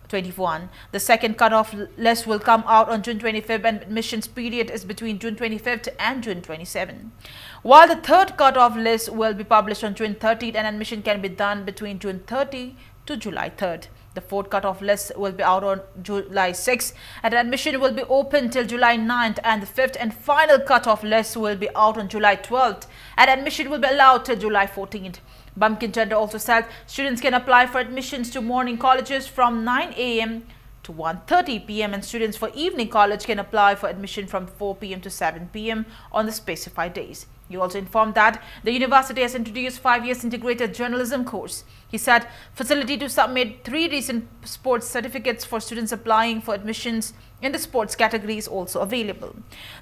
twenty-one. The second cut-off list will come out on June twenty-fifth and admissions period is between June twenty-fifth and June twenty-seven. While the third cut-off list will be published on June thirtieth and admission can be done between June thirty to July third. The fourth cut-off list will be out on July sixth and admission will be open till July ninth, and the fifth and final cut-off list will be out on July twelfth and admission will be allowed till July fourteenth. Bamkin Chandra also said students can apply for admissions to morning colleges from nine a m to one thirty p m and students for evening college can apply for admission from four p m to seven p m on the specified days. He also informed that the university has introduced five years integrated journalism course. He said facility to submit three recent sports certificates for students applying for admissions in the sports category is also available.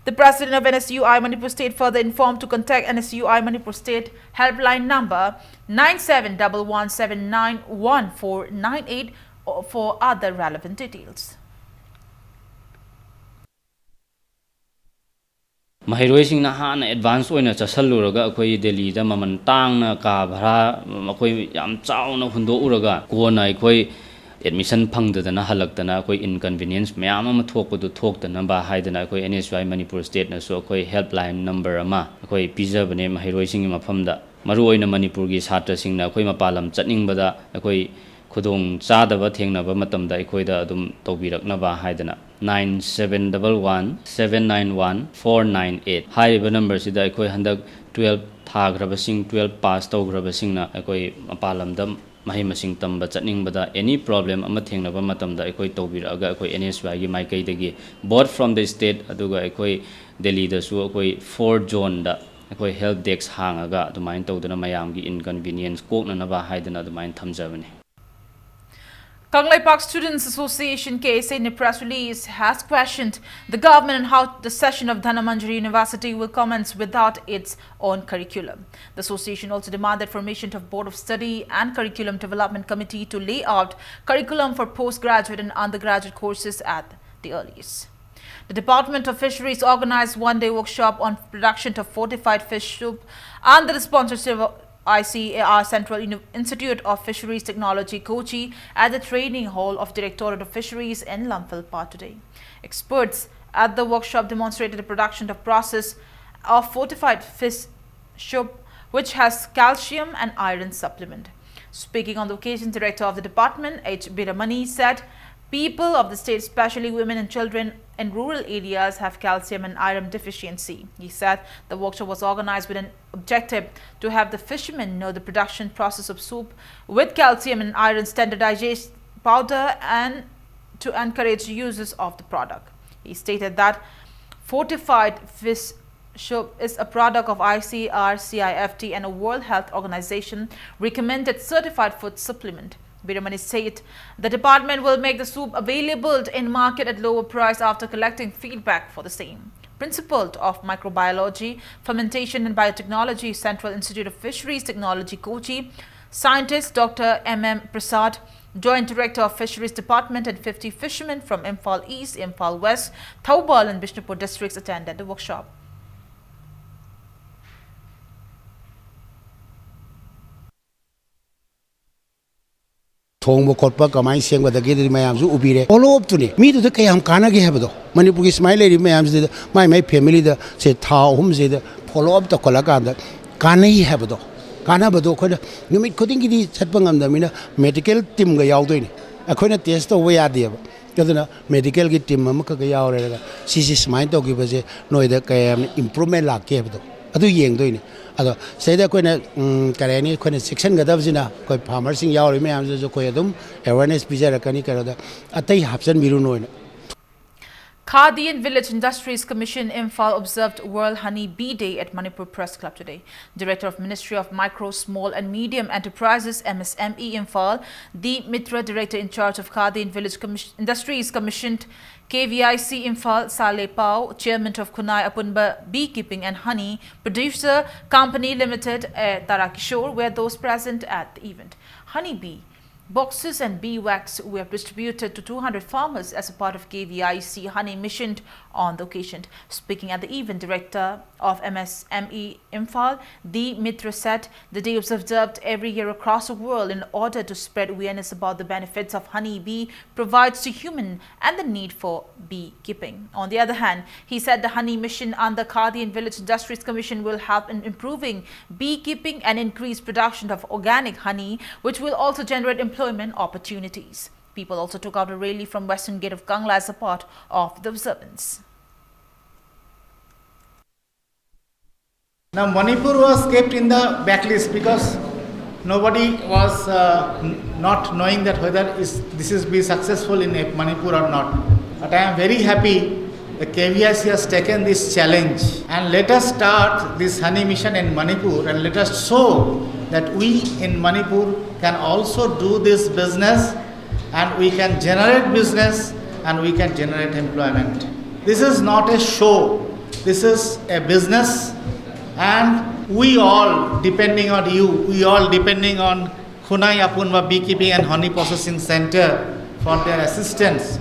The president of N S U I Manipur State further informed to contact N S U I Manipur State helpline number nine seven double one seven nine one four nine eight for other relevant details. ꯃꯍꯩꯔꯣꯏꯁꯤꯡꯅ ꯍꯥꯟꯅ advance ꯑꯣꯏꯅ ꯆꯠꯁꯜꯂꯨꯔꯒ ꯑꯩꯈꯣꯏ ꯗꯦꯜꯂꯤꯗ ꯃꯃꯜ ꯇꯥꯡꯅ ꯀꯥ ꯚꯔꯥ ꯑꯩꯈꯣꯏ ꯌꯥꯝ ꯆꯥꯎꯅ ꯍꯨꯟꯗꯣꯛꯎꯔꯒ ꯀꯣꯟꯅ ꯑꯩꯈꯣꯏ ꯑꯦꯗꯃꯤꯁꯟ ꯐꯪꯗꯗꯅ ꯍꯜꯂꯛꯇꯅ ꯑꯩꯈꯣꯏ ꯏꯟꯀꯟꯚꯤꯅꯤꯌꯦꯟꯁ ꯃꯌꯥꯝ ꯑꯃ ꯊꯣꯛꯄꯗꯨ ꯊꯣꯛꯇꯅꯕ ꯍꯥꯏꯗꯅ ꯑꯩꯈꯣꯏ N S U I Manipur Stateꯅꯁꯨ ꯑꯩꯈꯣꯏ ꯍꯦꯜꯞꯂꯥꯏꯟ ꯅꯝꯕꯔ ꯑꯃ ꯑꯩꯈꯣꯏ ꯄꯤꯖꯕꯅꯦ ꯃꯍꯩꯔꯣꯏꯁꯤꯡꯒꯤ ꯃꯐꯝꯗ꯫ ꯃꯔꯨꯑꯣꯏꯅ ꯃꯅꯤꯄꯨꯔꯒꯤ ꯁꯥꯇ꯭ꯔꯁꯤꯡꯅ ꯑꯩꯈꯣꯏ ꯃꯄꯥꯟ ꯂꯝ ꯆꯠꯅꯤꯡꯕꯗ ꯑꯩꯈꯣꯏ ꯈꯨꯗꯣꯡ ꯆꯥꯗꯕ ꯊꯦꯡꯅꯕ ꯃꯇꯝꯗ ꯑꯩꯈꯣꯏꯗ ꯑꯗꯨꯝ ꯇꯧꯕꯤꯔꯛꯅꯕ ꯍꯥꯏꯗꯅ nine seven double one seven nine one four nine eight ꯍꯥꯏꯔꯤꯕ ꯅꯝꯕꯔꯁꯤꯗ ꯑꯩꯈꯣꯏ ꯍꯟꯗꯛ ꯇꯨꯋꯦꯜꯞ ꯊꯥꯈ꯭ꯔꯕꯁꯤꯡ, ꯇꯨꯋꯦꯜꯞ ꯄꯥꯁ ꯇꯧꯈ꯭ꯔꯕꯁꯤꯡꯅ ꯑꯩꯈꯣꯏ ꯃꯄꯥꯟ ꯂꯝꯗ ꯃꯍꯩ ꯃꯁꯤꯡ ꯇꯝꯕ ꯆꯠꯅꯤꯡꯕꯗ ꯑꯦꯅꯤ ꯄ꯭ꯔꯣꯕ꯭ꯂꯦꯝ ꯑꯃ ꯊꯦꯡꯅꯕ ꯃꯇꯝꯗ ꯑꯩꯈꯣꯏ ꯇꯧꯕꯤꯔꯛꯑꯒ ꯑꯩꯈꯣꯏ N S U Iꯒꯤ ꯃꯥꯏꯀꯩꯗꯒꯤ both from the state ꯑꯗꯨꯒ ꯑꯩꯈꯣꯏ ꯗꯦꯜꯂꯤꯗꯁꯨ ꯑꯩꯈꯣꯏ ꯐꯣꯔ ꯖꯣꯟꯗ ꯑꯩꯈꯣꯏ ꯍꯦꯜꯞ ꯗꯦꯛꯁ ꯍꯥꯡꯉꯒ ꯑꯗꯨꯃꯥꯏꯅ ꯇꯧꯗꯅ ꯃꯌꯥꯝꯒꯤ ꯏꯟꯀꯟꯚꯤꯅꯤꯌꯦꯟꯁ ꯀꯣꯛꯅꯅꯕ ꯍꯥꯏꯗꯅ ꯑꯗꯨꯃꯥꯏꯅ ꯊꯝꯖꯕꯅꯤ꯫ Kangleipak Students Association, K S A, in a press release has questioned the government on how the session of Dhanamanjuri University will commence without its own curriculum. The association also demanded formation of Board of Study and Curriculum Development Committee to lay out curriculum for postgraduate and undergraduate courses at the earliest. The Department of Fisheries organized one-day workshop on production of fortified fish soup under the sponsorship of I C A R Central Uni- Institute of Fisheries Technology, Kochi, at the training hall of Directorate of Fisheries in Lamphel Park today. Experts at the workshop demonstrated the production of process of fortified fish soup, which has calcium and iron supplement. Speaking on the occasion, Director of the Department, H Biramani, said people of the state, especially women and children in rural areas, have calcium and iron deficiency. He said the workshop was organized with an objective to have the fishermen know the production process of soup with calcium and iron standardized powder and to encourage uses of the product. He stated that fortified fish Soup is a product of I C R C I F T and a World Health Organization recommended certified food supplement. Veeramani said the department will make the soup available in market at lower price after collecting feedback for the same. Principal of Microbiology, Fermentation and Biotechnology, Central Institute of Fisheries Technology, Kochi, scientist Doctor M M Prasad, Joint Director of Fisheries Department, and fifty fishermen from Imphal East, Imphal West, Thoubal and Bishnupur districts attended the workshop. ꯊꯣꯡꯕ ꯈꯣꯠꯄ ꯀꯃꯥꯏꯅ ꯁꯦꯝꯒꯗꯒꯦꯗꯨꯗꯤ ꯃꯌꯥꯝꯁꯨ ꯎꯕꯤꯔꯦ꯫ Follow ꯑꯞꯇꯨꯅꯤ, ꯃꯤꯗꯨꯗ ꯀꯌꯥꯝ ꯀꯥꯟꯅꯒꯦ ꯍꯥꯏꯕꯗꯣ꯫ ꯃꯅꯤꯄꯨꯔꯒꯤ ꯁꯨꯃꯥꯏꯅ ꯂꯩꯔꯤꯕ ꯃꯌꯥꯝꯁꯤꯗ ꯃꯥꯏ ꯃꯥꯏ ꯐꯦꯃꯤꯂꯤꯗ ꯁꯦ ꯊꯥ ꯑꯍꯨꯝꯁꯤꯗ ꯐꯣꯂꯣ ꯑꯞ ꯇꯧꯈꯠꯂꯀꯥꯟꯗ ꯀꯥꯟꯅꯩ ꯍꯥꯏꯕꯗꯣ, ꯀꯥꯟꯅꯕꯗꯣ ꯑꯩꯈꯣꯏꯅ ꯅꯨꯃꯤꯠ ꯈꯨꯗꯤꯡꯒꯤꯗꯤ ꯆꯠꯄ ꯉꯝꯗꯕꯅꯤꯅ ꯃꯦꯗꯤꯀꯦꯜ ꯇꯤꯝꯒ ꯌꯥꯎꯗꯣꯏꯅꯤ꯫ ꯑꯩꯈꯣꯏꯅ ꯇꯦꯁ ꯇꯧꯕ ꯌꯥꯗꯦꯕ꯫ ꯑꯗꯨꯅ ꯃꯦꯗꯤꯀꯦꯜꯒꯤ ꯇꯤꯝ ꯑꯃꯈꯛꯀ ꯌꯥꯎꯔꯦꯔꯒ ꯁꯤꯁꯤ ꯁꯨꯃꯥꯏꯅ ꯇꯧꯈꯤꯕꯁꯦ ꯅꯣꯏꯗ ꯀꯌꯥꯝ ꯏꯝꯄ꯭ꯔꯨꯚꯃꯦꯟ ꯂꯥꯛꯀꯦ ꯍꯥꯏꯕꯗꯣ ꯑꯗꯨ ꯌꯦꯡꯗꯣꯏꯅꯤ꯫ ꯑꯗꯣ ꯁꯤꯗꯩꯗ ꯑꯩꯈꯣꯏꯅ ꯎꯝ, ꯀꯔꯤ ꯍꯥꯏꯅꯤ, ꯑꯩꯈꯣꯏꯅ ꯆꯦꯛꯁꯤꯟꯒꯗꯕꯁꯤꯅ ꯑꯩꯈꯣꯏ ꯐꯥꯔꯃꯔꯁꯤꯡ ꯌꯥꯎꯔꯤꯕ ꯃꯌꯥꯝꯁꯤꯁꯨ ꯑꯩꯈꯣꯏ ꯑꯗꯨꯝ ꯑꯦꯋꯦꯔꯅꯦꯁ ꯄꯤꯖꯔꯛꯀꯅꯤ꯫ ꯀꯩꯅꯣꯗ ꯑꯇꯩ ꯍꯥꯞꯆꯤꯟꯕꯤꯔꯨꯅꯣꯅ꯫ Khadi and Village Industries Commission Imphal observed World Honey Bee Day at Manipur Press Club today. Director of Ministry of Micro, Small and Medium Enterprises, M S M E, Imphal, Deep Mitra, Director in charge of Khadi and Village Commis- Industries, commissioned K V I C Imphal, Saleh Pao, Chairman of Khunai Apunba Beekeeping and Honey Producer Company Limited, uh, Tarakishore, were those present at the event. Honey bee boxes and bee wax were distributed to two hundred farmers as a part of K V I C Honey Mission on the occasion. Speaking at the event, Director of M S M E Imphal, D Mitra, said the day is observed every year across the world in order to spread awareness about the benefits of honey bee provides to human and the need for beekeeping. On the other hand, he said the Honey Mission under Khadi and Village Industries Commission will help in improving beekeeping and increase production of organic honey, which will also generate employment opportunities. People also took out a rally from Western Gate of Kangla as a part of the observance. Now, Manipur was kept in the backlist because nobody was uh, n- not knowing that whether is, this is be successful in Manipur or not. But I am very happy The K V I C has taken this challenge, and let us start this honey mission in Manipur, and let us show that we in Manipur can also do this business, and we can generate business, and we can generate employment. This is not a show, this is a business, and we all depending on you, we all depending on Khunai Apunwa Beekeeping and Honey Processing Center for their assistance.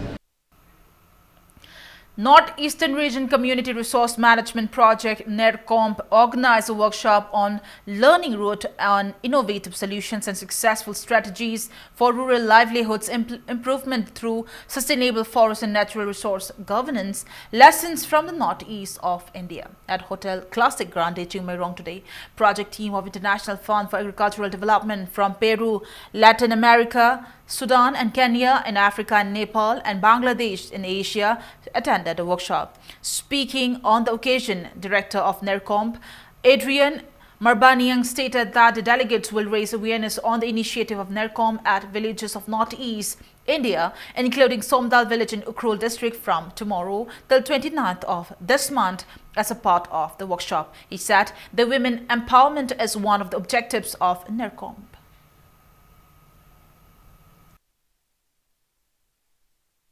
North Eastern Region Community Resource Management Project, NERCOMP, organized a workshop on learning route on innovative solutions and successful strategies for rural livelihoods impl- improvement through sustainable forest and natural resource governance, lessons from the northeast of India at Hotel Classic Grande Chingmeirong today. Project team of International Fund for Agricultural Development from Peru, Latin America, Sudan and Kenya in Africa and Nepal and Bangladesh in Asia attended the workshop. Speaking on the occasion, Director of NERCOMP, Adrian Marbaniang, stated that the delegates will raise awareness on the initiative of NERCOMP at villages of Northeast India, including Somdal village in Ukhrul district, from tomorrow till twenty-ninth of this month as a part of the workshop. He said the women empowerment is one of the objectives of NERCOMP.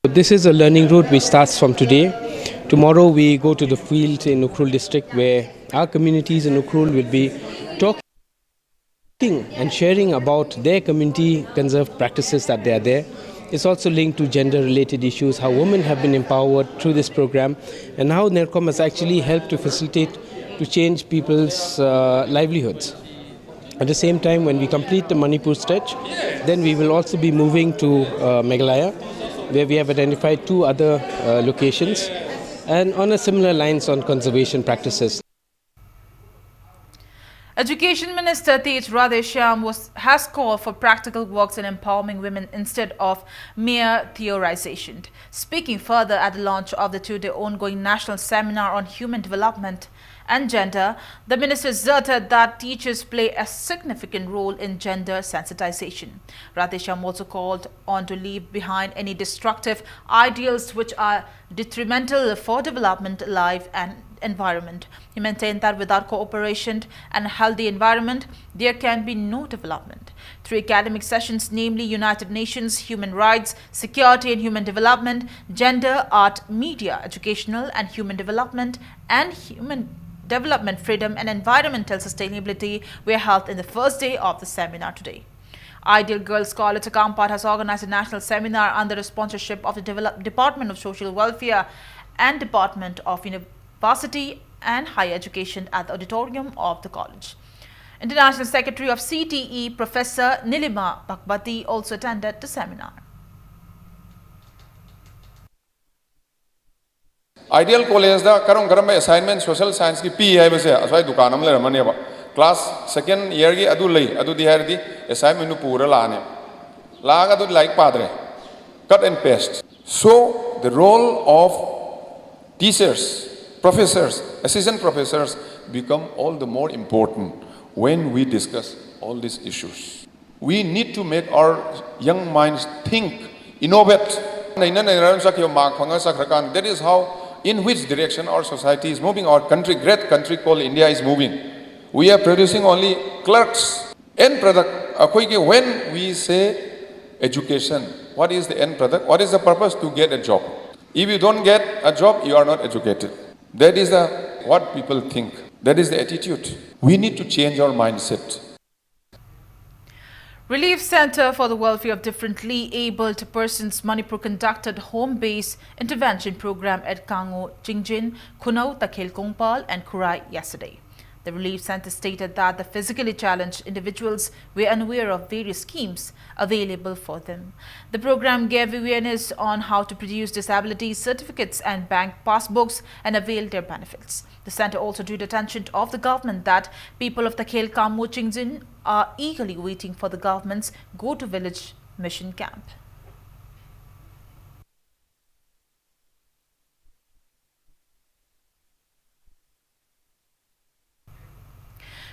This is a learning route which starts from today. Tomorrow we go to the field in Ukhrul district, where our communities in Ukhrul will be talking and sharing about their community conserved practices that they are there. It's also linked to gender related issues, how women have been empowered through this program, and how NERCOMP has actually helped to facilitate, to change people's uh, livelihoods. At the same time, when we complete the Manipur stretch, then we will also be moving to uh, Meghalaya, where we have identified two other uh, locations, and on a similar lines on conservation practices. Education Minister Th Radheshyam was, has called for practical works and empowering women instead of mere theorization. Speaking further at the launch of the two-day ongoing national seminar on human development and gender, the minister asserted that teachers play a significant role in gender sensitization. Radheshyam also called on to leave behind any destructive ideals which are detrimental for development, life, and environment. He maintained that without cooperation and a healthy environment, there can be no development. Three academic sessions, namely United Nations, human rights, security and human development, gender, art, media, educational and human development, and human development, freedom, and environmental sustainability, were held in the first day of the seminar today. Ideal Girls College Akampat has organized a national seminar under the sponsorship of the Develop- Department of Social Welfare and Department of University and Higher Education at the auditorium of the college. International Secretary of C T E, Professor Nilima Bhagwati, also attended the seminar. Ideal College ꯗ ꯀꯔꯝ ꯀꯔꯝꯕ assignment social science ꯀꯤ ꯄꯤ ꯍꯥꯏꯕꯁꯦ ꯑꯁ꯭ꯋꯥꯏ ꯗꯨꯀꯥꯟ ꯑꯃ ꯂꯩꯔꯝꯃꯅꯦꯕ꯫ Class second year ꯒꯤ ꯑꯗꯨ ꯂꯩ, ꯑꯗꯨꯗꯤ ꯍꯥꯏꯔꯗꯤ assignment ꯗꯨ ꯄꯨꯔ ꯂꯥꯛꯑꯅꯤ꯫ ꯂꯥꯛꯑꯒ ꯑꯗꯨꯗꯤ ꯂꯥꯏꯔꯤꯛ ꯄꯥꯗ꯭ꯔꯦ꯫ Cut and paste. So the role of teachers, professors, assistant professors become all the more important when we discuss all these issues. We need to make our young minds think, innovate. ꯅꯩꯅ ꯅꯩꯅꯔ ꯆꯠꯈꯤꯕ mark ꯐꯪꯉ ꯆꯠꯈ꯭ꯔꯀꯥꯟꯗ, that is how, in which direction our society is moving, our country, great country called India is moving. We are producing only clerks. End product, ꯑꯩꯈꯣꯏꯒꯤ, when we say education, what is the end product? What is the purpose? To get a job. If you don't get a job, you are not educated. That is the, what people think. That is the attitude. We need to change our mindset. Relief Center for the Welfare of Differently Abled Persons Manipur conducted home-based intervention program at Kango Chingjin, Khunou, Takhel Kongpal, and Khurai yesterday. The Relief Center stated that the physically challenged individuals were unaware of various schemes available for them. The program gave awareness on how to produce disability certificates and bank passbooks and avail their benefits. The center also drew the attention of the government that people of the Khelkam Mochingzin are eagerly waiting for the government's Go to Village Mission Camp.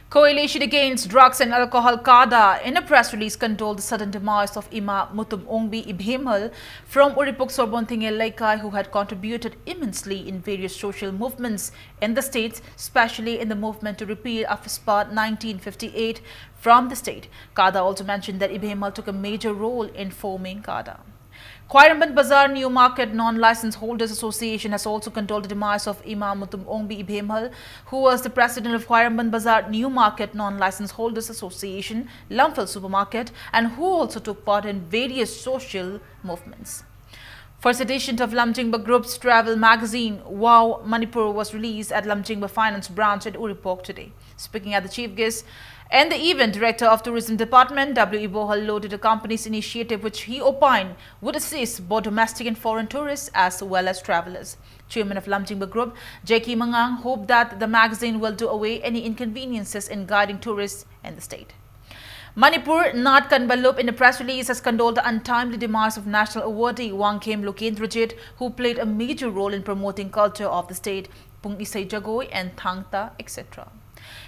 Coalition Against Drugs and Alcohol, CADA, in a press release, condoled the sudden demise of Ima Mutum Ongbi Ibhemhal from Uripok Sorbonthingel Leikai, who had contributed immensely in various social movements in the state, especially in the movement to repeal AFSPA nineteen fifty-eight from the state. CADA also mentioned that Ibhemhal took a major role in forming CADA. Khwairamband Bazar New Market Non-License Holders Association has also condoled the demise of Ima Mutum Ongbi Ibhemhal, who was the president of Khwairamband Bazar New Market Non-License Holders Association, Lamphel Supermarket, and who also took part in various social movements. First edition of Lamjingba Group's travel magazine, Wow Manipur, was released at Lamjingba Finance Branch at Uripok today. Speaking at the chief guest and the event, Director of Tourism Department, W. Ibohal, lauded the company's initiative, which he opined would assist both domestic and foreign tourists as well as travelers. Chairman of Lamjingba Group, J K Mangang, hoped that the magazine will do away any inconveniences in guiding tourists in the state. Manipur Nat Kanba Lup, in a press release, has condoled the untimely demise of national awardee Wangkhem Lokendrajit, who played a major role in promoting culture of the state, Pung Isei Jagoi and Thangta, et cetera.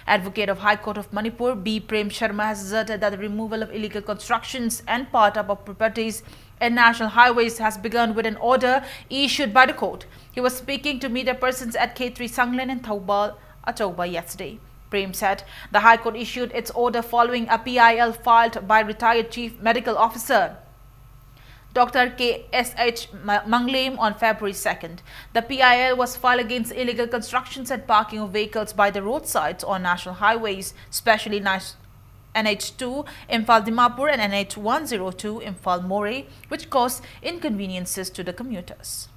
Advocate of High Court of Manipur, B Prem Sharma, has asserted that the removal of illegal constructions and part up of properties and national highways has begun with an order issued by the court. He was speaking to media persons at Khetri Sanglen in Thoubal, Achouba yesterday. Prem said the High Court issued its order following a P I L filed by retired Chief Medical Officer Doctor K S H Ma-, Manglem on February second. The P I L was filed against illegal constructions and parking of vehicles by the roadsides on national highways, especially Nas-, N H two, Imphal Dimapur, and N H one zero two, Imphal Moreh, which caused inconveniences to the commuters.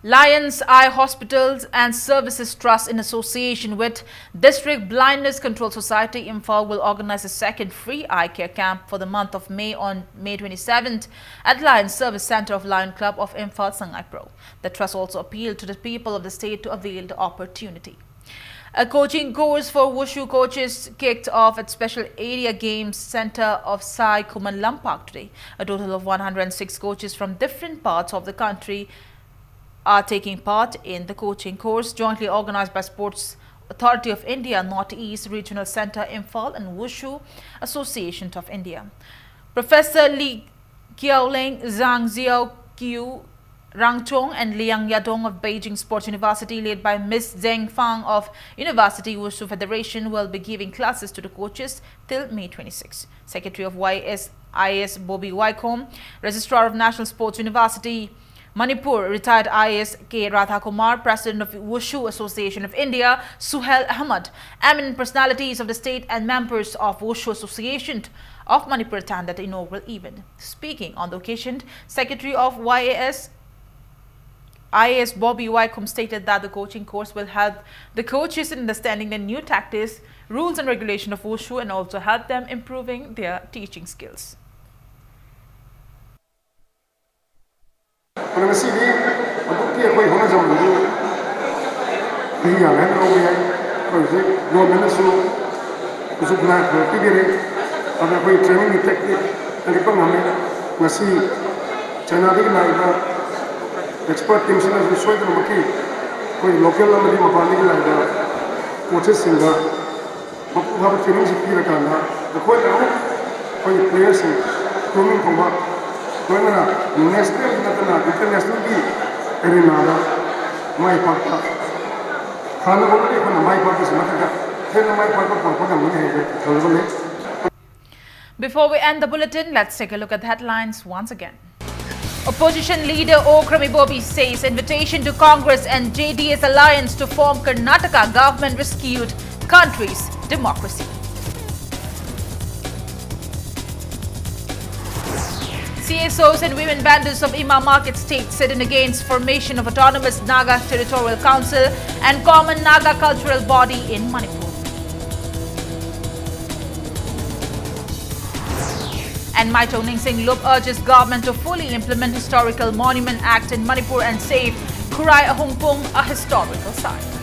Lions Eye Hospitals and Services Trust, in association with District Blindness Control Society, Imphal, will organize a second free eye care camp for the month of May on May twenty-seventh at Lions Service Center of Lion Club of Imphal, Sangaipro. The trust also appealed to the people of the state to avail the opportunity. A coaching course for Wushu coaches kicked off at Special Area Games Center of Sai Khuman Lampak today. A total of one hundred six coaches from different parts of the country are taking part in the coaching course, jointly organized by Sports Authority of India Northeast Regional Center, Imphal, and Wushu Association of India. Professor Li Qiaoleng, Zhang Xiaoqiu, Rangchong and Liang Yadong of Beijing Sports University, led by Miss Zheng Fang of University Wushu Federation, will be giving classes to the coaches till May twenty-six. Secretary of Y S, I A S Bobby Waikom, Registrar of National Sports University, Manipur, retired I A S K Radha Kumar, President of Wushu Association of India, Suhail Ahmed, eminent personalities of the state and members of Wushu Association of Manipur attended the inaugural event. Speaking on the occasion, Secretary of Y A S, I A S Bobby Waikom stated that the coaching course will help the coaches in understanding the new tactics, rules and regulation of Wushu and also help them improving their teaching skills. ꯑꯗꯨꯅ ꯉꯁꯤꯗꯤ ꯑꯗꯨꯛꯀꯤ ꯑꯩꯈꯣꯏ ꯍꯣꯠꯅꯖꯃꯟꯗꯨ ꯃꯍꯩ ꯌꯥꯜꯂꯦ ꯍꯥꯏꯅ ꯂꯧꯕ ꯌꯥꯏ꯫ ꯑꯩꯈꯣꯏ ꯍꯧꯖꯤꯛ ꯒꯣꯔꯃꯦꯟꯅꯁꯨ ꯈꯨꯠꯁꯨ ꯈꯨꯠꯂꯥꯏ ꯐꯖꯅ ꯄꯤꯕꯤꯔꯦ꯫ ꯑꯗꯨꯅ ꯑꯩꯈꯣꯏ ꯇ꯭ꯔꯦꯅꯤꯡꯒꯤ ꯇꯦꯛꯅꯤꯛ ꯍꯦꯟꯒꯠꯄ ꯉꯝꯃꯦ꯫ ꯉꯁꯤ ꯆꯥꯏꯅꯥꯗꯒꯤ ꯂꯥꯛꯏꯕ ꯑꯦꯛꯁꯄꯔꯠ ꯇꯤꯝꯁꯤꯅꯁꯨ ꯁꯣꯏꯗꯅꯃꯛꯀꯤ ꯑꯩꯈꯣꯏ ꯂꯣꯀꯦꯜ ꯑꯃꯗꯤ ꯃꯄꯥꯟꯗꯒꯤ ꯂꯥꯛꯏꯕ ꯀꯣꯆꯦꯁꯁꯤꯡꯗ ꯃꯄꯨꯡ ꯐꯥꯕ ꯇ꯭ꯔꯦꯅꯤꯡꯁꯤ ꯄꯤꯔꯀꯥꯟꯗ ꯑꯩꯈꯣꯏꯅ ꯑꯃꯨꯛ ꯑꯩꯈꯣꯏꯒꯤ ꯄ꯭ꯂꯦꯌꯔꯁꯤꯡ ꯒ꯭ꯔꯨꯃꯤꯡ ꯐꯪꯕ, ꯂꯣꯏꯅꯅ ꯅꯦꯁꯅꯦꯜꯒꯤ ꯅꯠꯇꯅ ꯏꯟꯇꯔꯅꯦꯁꯅꯦꯜꯒꯤ ꯑꯦꯔꯦꯅꯥꯗ ꯃꯥꯏ ꯄꯥꯛꯄ ꯍꯥꯟꯅ ꯑꯣꯜꯔꯦꯗꯤ ꯑꯩꯈꯣꯏꯅ ꯃꯥꯏ ꯄꯥꯛꯄꯁꯤ ꯃꯊꯛꯇ ꯍꯦꯟꯅ ꯃꯥꯏ ꯄꯥꯛꯄ ꯄꯨꯔꯛꯄ ꯉꯝꯒꯅꯤ ꯍꯥꯏꯕ ꯊꯥꯖꯕ ꯂꯩ꯫ Before we end the bulletin, let's take a look at the headlines once again. Opposition leader Okram Ibobi says invitation to Congress and J D S alliance to form Karnataka government rescued country's democracy. C S Os and women bandits of Ima Market State sit-in against formation of Autonomous Naga Territorial Council and Common Naga Cultural Body in Manipur. And Maichong Ningsing Lup urges government to fully implement Historical Monument Act in Manipur and save Khurai Ahungpung, a historical site.